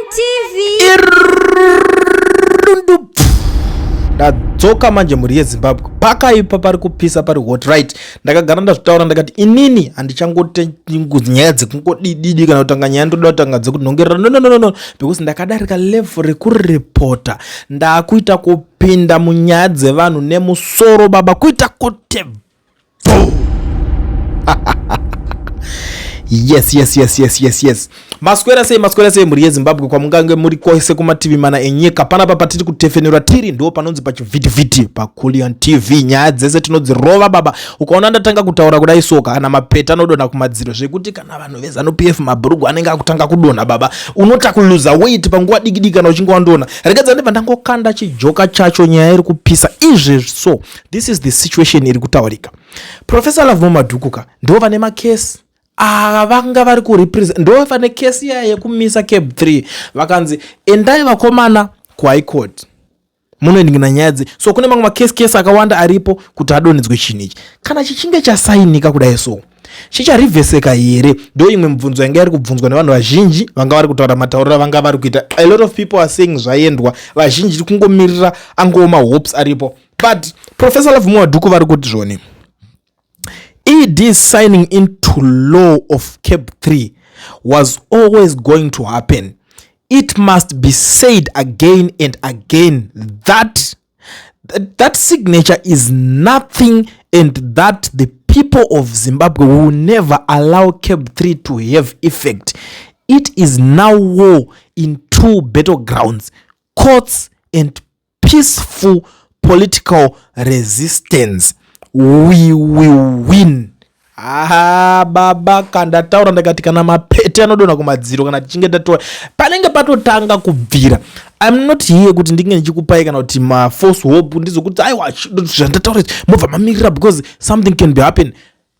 TV. Irundu ndadzoka manje mhuri yeZimbabwe. Pakaipa, pari kupisa, pari hot, right? Ndakagara ndazvitaura, ndakati inini handichangote nyaya dzekungodididi kana kutanga nyaya, ndoda kutanga dzekunhongerera. No, no, no, no, because ndakadarika level rekuripota. Ndaakuita kupinda munyaya dzevanhu nemusoro baba, kuita kuti yes. Maswera sei, maswera sei, mhuri yeZimbabwe, kwamungange muri kwese kumativi mana enyika? Panapa patiri kutefenura tiri ndo panonzi pachivhitivhiti paCulian TV. Nyaya dzese tinodzirova baba. Ukaona ndatanga kutaura kudai so, kana mapeta anodonha kumadziro, zvekuti kana vanhu veZANU PF mabhurugu anenge akutanga kudonha baba. Unota kuluza weight panguva diki diki kana uchinge wandona. Regedza ndibva ndangokanda chijoka chacho. Nyaya iri kupisa izvezvi. So this is the situation iri kutaurika. Professor Lovemore Madhuku ka ndo vane makesi ava, vanga vari kurepresent, ndo vane kesi yaya yekumisa CAB 3. Vakanzi endai vakomana kuHigh Court munoendingina nyaya dze. So kune mamwe makesi kesi akawanda aripo kuti adonhedzwe chinhu ichi. Kana chichinge chasainika kudai, so chicharivheseka here? Ndo imwe mibvunzo yanga iri kubvunzwa nevanhu vazhinji vanga vari kutaura matauriro avanga vari kuita. A lot of people are saying zvaendwa, vazhinji kungomirira angoma hopes aripo. But Professor Lovemore Madhuku vari kuti zvoni ED signing into law of CAB 3 was always going to happen. It must be said again and again that that signature is nothing and that the people of Zimbabwe will never allow CAB 3 to have effect. It is now war in two battlegrounds, courts and peaceful political resistance. We will win. Ah, baba, kandataura ndakati kana mapete anodonha kumadziro kana tichinge tatora, panenge patotanga kubvira. I'm not here kuti ndinge ndichikupai kana kuti mafalse hope, ndizokuti aiwa, zvandataura mobva mamirira, because something can be happen.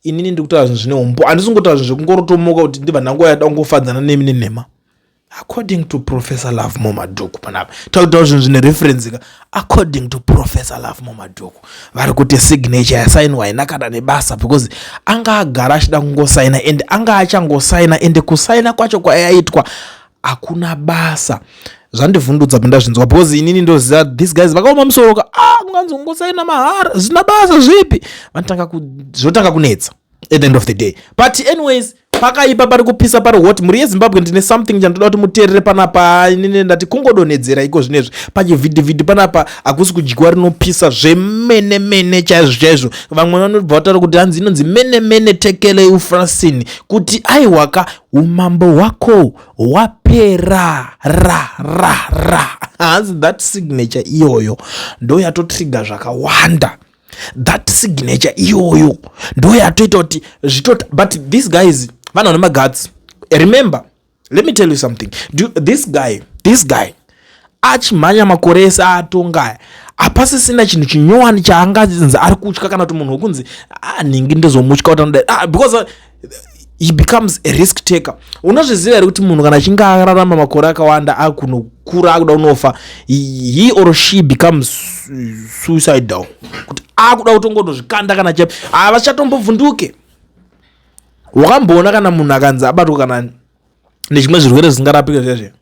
Inini ndiri kutaura zvinhu zvine umbo, handisi kungotaura zvinhu zvekungorotomoka kuti ndibva ndanguva yada kungofadzana nemi nenhema. According to Professor Lovemore Madhuku, panapa takutaura zvinhu zvine reference ka. According to Professor Lovemore Madhuku, vari kuti signature yasainwa haina kana nebasa, because anga agara achida kungosaina and anga achangosaina, ende kusaina kwacho kwayaitwa hakuna basa. Zvandivhundutsa pandazvinzwa, because inini ndoziva these guys vakaoma musoro ka. Ah, kunganzi kungosaina mahara zvisina basa zvipi? Vanotanga zvotanga kunetsa at the end of the day. But anyways, pakaipa, pari kupisa, pari hot, mhuri yeZimbabwe. Ndine something chandoda kuti muteerere panapa. Inini ndati kungodonhedzera iko zvinezvi pachivhidhivhidhi panapa. Hakusi kudyiwa, rinopisa zvemene mene, chaizvo chaizvo. Vamwe vanobva vataura kuti hanzi inonzi mene mene tekele upharsin, kuti aiwaka, umambo hwako hwapera ra ra ra. Hanzi that signature iyoyo ndo yatotriga zvakawanda. That signature iyoyo ndo yatoita kuti zvitota. But these guys, vanhu vane maguts. Remember, let me tell you something. This guy achimhanya makore ese aatongaya, hapasisina chinhu chinyowani chaanganzi ari kutya, kana kuti munhu wekunzi, "Ah, nhingi ndezomutya kuti anodai." Ah, because he becomes a risk taker. Unozviziva here kuti munhu kana achinge ararama makore akawanda, akunokura, akuda kunofa, he or she becomes suicidal, kuti akuda kutongonozvikanda kana chep, havachatombovhunduke. Wakamboona kana munhu akanzi abatwa kana nezvimwe zvirwere zvisingarapike zvezve,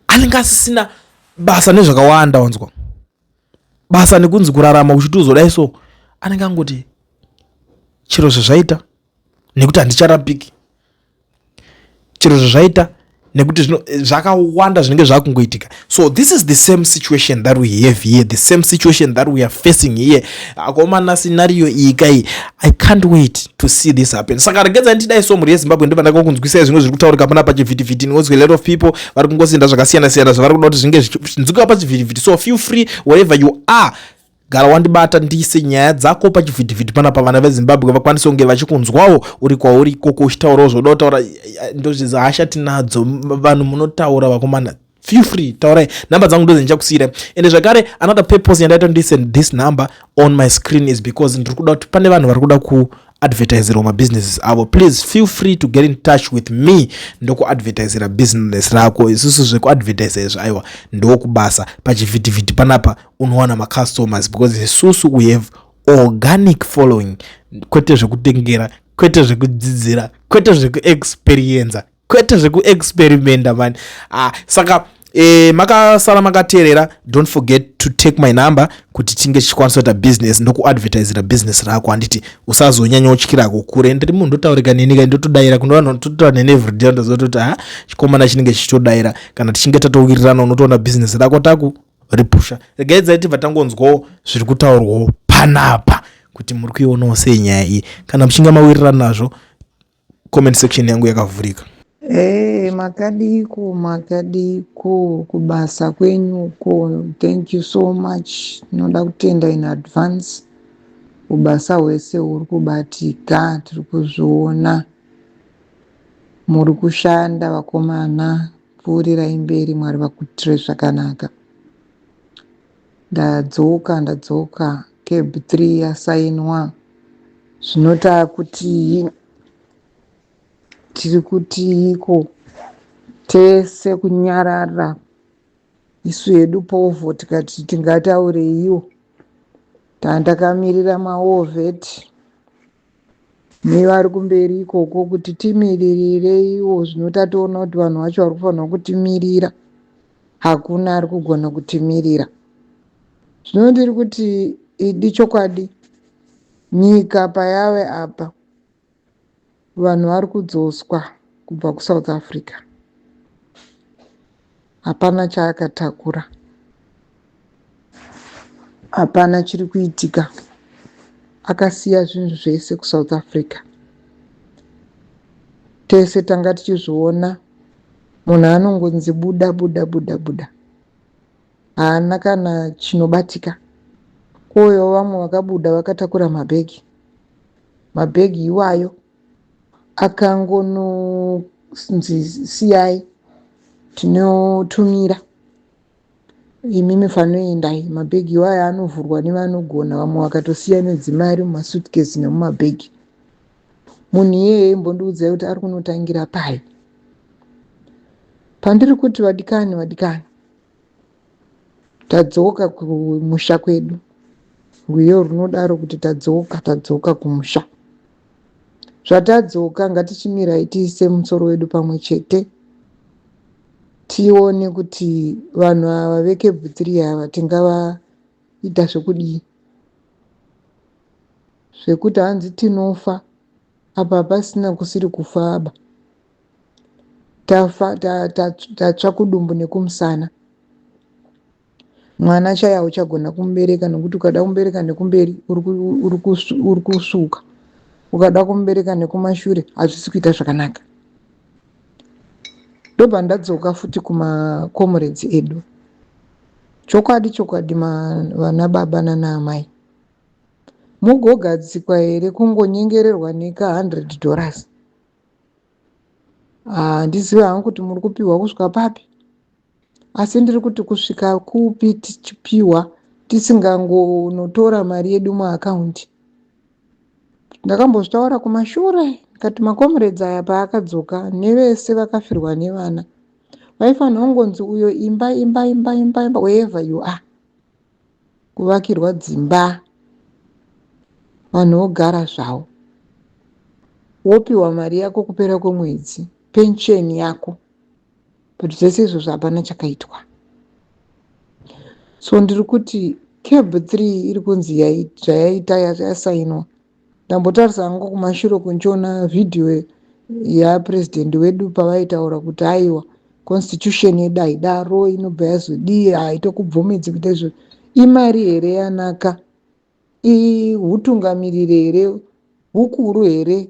anenge asisina basa nezvakawanda, wanzwa basa nekunzi kurarama uchiti uzodai. So anenge angoti chiro zvazvaita nekuti handicharapiki, chiro zvazvaita nekuti zvino zvakawanda zvinenge zvakungoitika. So this is the same situation that we have here, the same situation that we are facing here. Akomana, scenario iyi kai, I can't wait to see this happen. Saka regedzai ndidai so, mhuri yeZimbabwe, ndobva ndakangonzwisai zvimwe zviri kutaurika pana pachivhitivhiti. Ndingonzwa a lot of people vari kungosinda zvakasiyana siyana zvavari kuda kuti zvinge zvichinzwika pachivhitivhiti. So feel free wherever you are, gara wandibata, ndiise nyaya dzako pachivhitivhiti panapa, vana veZimbabwe vakwanise kunge vachikunzwawo uri kwauri ikoko uchitaurawo zvoda kutaura. Ndozviza hasha tinadzo, vanhu munotaura vakomana. Feel free, taurai. Namba dzangu ndozi ndichakusiyira. Ende zvakare, another purpose yandaita ndise this number on my screen is because ndiri kuda kuti pane vanhu vari kuda kuadvertisirwa mabusinesses avo. Please feel free to get in touch with me, ndokuadvertisira business rako. Isusu zvekuadvertisa izvo, aiwa, ndokubasa. Pachivhitivhiti panapa unowana macustomers, because isusu we have organic following, kwete zvekutengera, kwete zvekudzidzira, kwete zvekuexperienza. Kwete zvekuexperimenta mani. Ah, saka makasara makateerera. Don't forget to take my number kuti tinge tichikwanisa kuita business, ndokuadvertisira business rako, handiti? Usazonyanya utyirako kure. Ndiri munhu ndotaurika neni kai, ndotodaira kune vanhu tototaura neni everyday. Ndozototi ha, chikomana chinenge chichitodaira. Kana tichinge tatowirirana, unotoona business rako taku ripusha. Regai dzai tibva tangonzwawo zviri kutaurwawo panapa, kuti muri kuionawo sei nyaya iyi. Kana muchinge mawirirana nazvo, comment section yangu yakavhurika. Hey, makadiko, makadiko kubasa kwenyuko? Thank you so much. Ndinoda kutenda in advance ubasa hwese huri kubatika. Tiri kuzviona muri kushanda, vakomana. Pfuurirai mberi, Mwari vakuitire zvakanaka. Ndadzoka, ndadzoka. CAB 3 yasainwa. Zvino taakutii? Tiri kutiiko tese? Kunyarara isu hedu povho, tikati tingataureiwo? Tandakamirira mawar vet nevari kumberi ikoko kuti timiririreiwo. Zvino tatoona kuti vanhu vacho vari kufanirwa kutimirira, hakuna ari kugona kutimirira. Zvino ndiri kuti idi chokwadi, nyika payave apa, vanhu vari kudzoswa kubva kuSouth Africa, hapana chaakatakura, hapana chiri kuitika. Akasiya zvinhu zvese kuSouth Africa. Tese tanga tichizviona, munhu anongonzi buda, buda, buda, buda, haana kana chinobatika. Kouyawo vamwe vakabuda vakatakura mabhegi. Mabhegi iwayo akangononzi siyai, tinotumira, imimi fanoendai. Mabhegi iwayo anovhurwa nevanogona. Vamwe vakatosiya nedzimari mumasuitcase nemumabhegi. Munhu iyeye, imbondiudzai kuti ari kunotangira pai? Pandiri kuti, vadikani, vadikani, tadzoka kumusha kwedu. Rwiyo runodaro kuti tadzoka, tadzoka kumusha. Zvatadzoka, ngatichimirai tiise musoro wedu pamwe chete, tione kuti vanhu ava veCAB 3 ava tingavaita zvekudii, zvekuti hanzi tinofa apa pasina kusiri kufa aba. Tafa, tatsva kudumbu nekumusana. Mwana chaiye hauchagona kumubereka, nekuti ukada kumubereka nekumberi uri kusvuka, ukada kumubereka nekumashure hazvisi kuita zvakanaka. Ndobva ndadzoka futi kumacomrades edu. Chokwadi, chokwadi, vana baba nana amai, mugogadzikwa here kungonyengererwa neka$100? Handizivi hangu kuti muri kupiwa kusvika papi, asi ndiri kuti kusvika kupi tichipiwa tisingangonotora mari yedu muakaundi? Ndakambozvitaura kumashure, ndikati macomrades aya paakadzoka nevese vakafirwa nevana, vaifanira kungonzi uyo imba, imba, imba, imba, imba, wherever you are, kuvakirwa dzimba, vanhu vogara zvavo, wopiwa mari yako kupera kwemwedzi, pensheni yako. But zvese izvozvo hapana chakaitwa. So ndiri kuti CAB 3 iri kunzi zvayaita, yasainwa. Ndambotarisa hangu kumashure kunchiona vhidhiyo yapurezidendi wedu pavaitaura kuti aiwa, constitution yedu haidaro, inobva yazodii, haitokubvumidzi kuita izvo. Imari here yanaka? Hutungamiriri here, hukuru here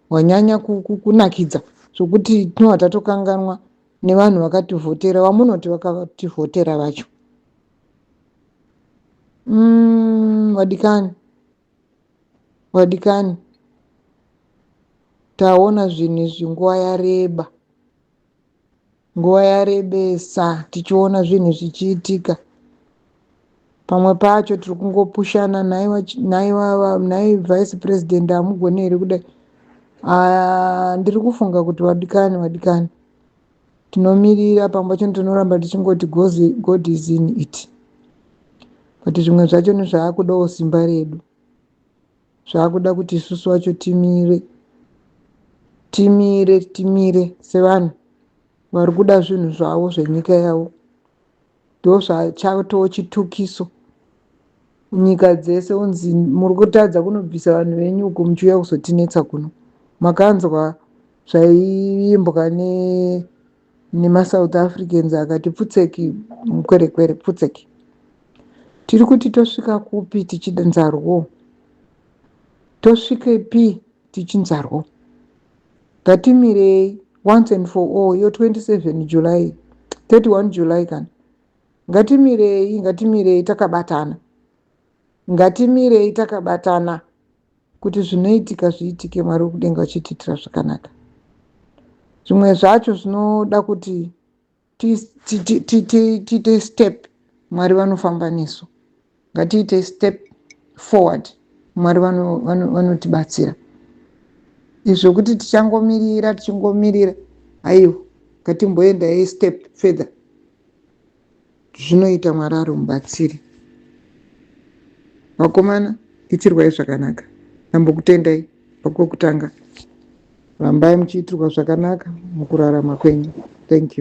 hwanyanya kunakidza zvokuti tinova tatokanganwa nevanhu vakativhotera, vamunoti vakativhotera vacho? Vadikani, vadikani, taona zvinhu izvi nguva yareba, nguva yarebesa tichiona zvinhu zvichiitika. Pamwe pacho tiri kungopushana, nhai vice president, hamugoni here kudai? Ndiri kufunga kuti, vadikani, vadikani, tinomirira. Pamwe pacho tinoramba tichingoti God is in it, but zvimwe zvacho nezvaakudawo simba redu, zvaakuda kuti isusu vacho timire. Timire, timire sevanhu vari kuda zvinhu zvavo zvenyika yavo. Ndozvachatoo chitukiso nyika dzese, unzi muri kutadza kunobvisa vanhu venyu uku, muchiuya kuzotinetsa kuno. Makanzwa zvaiimbwa nemaSouth Africans akati pfutseki mukwerekwere pfutseki. Tiri kuti tosvika kupi tichinzarwo? Tosvikepi tichinzarwo? Ngatimirei once and for all. Yo 27 July, 31 July kana. Ngatimirei, ngatimirei takabatana, ngatimirei takabatana kuti zvinoitika zviitike. Mwari wekudenga vachitiitira zvakanaka. Zvimwe zvacho zvinoda kuti tiite step. Mwari vanofamba nesu. Ngatiite step forward, Mwari vanotibatsira. Izvo kuti tichangomirira, tichingomirira, aiwa, ngatimboendai step further. Zvinoita, Mwari ari mubatsiri. Vakomana, itirwai zvakanaka. Ndambokutendai pakwekutanga. Rambai muchiitirwa zvakanaka mukurarama kwenyu. Thank you.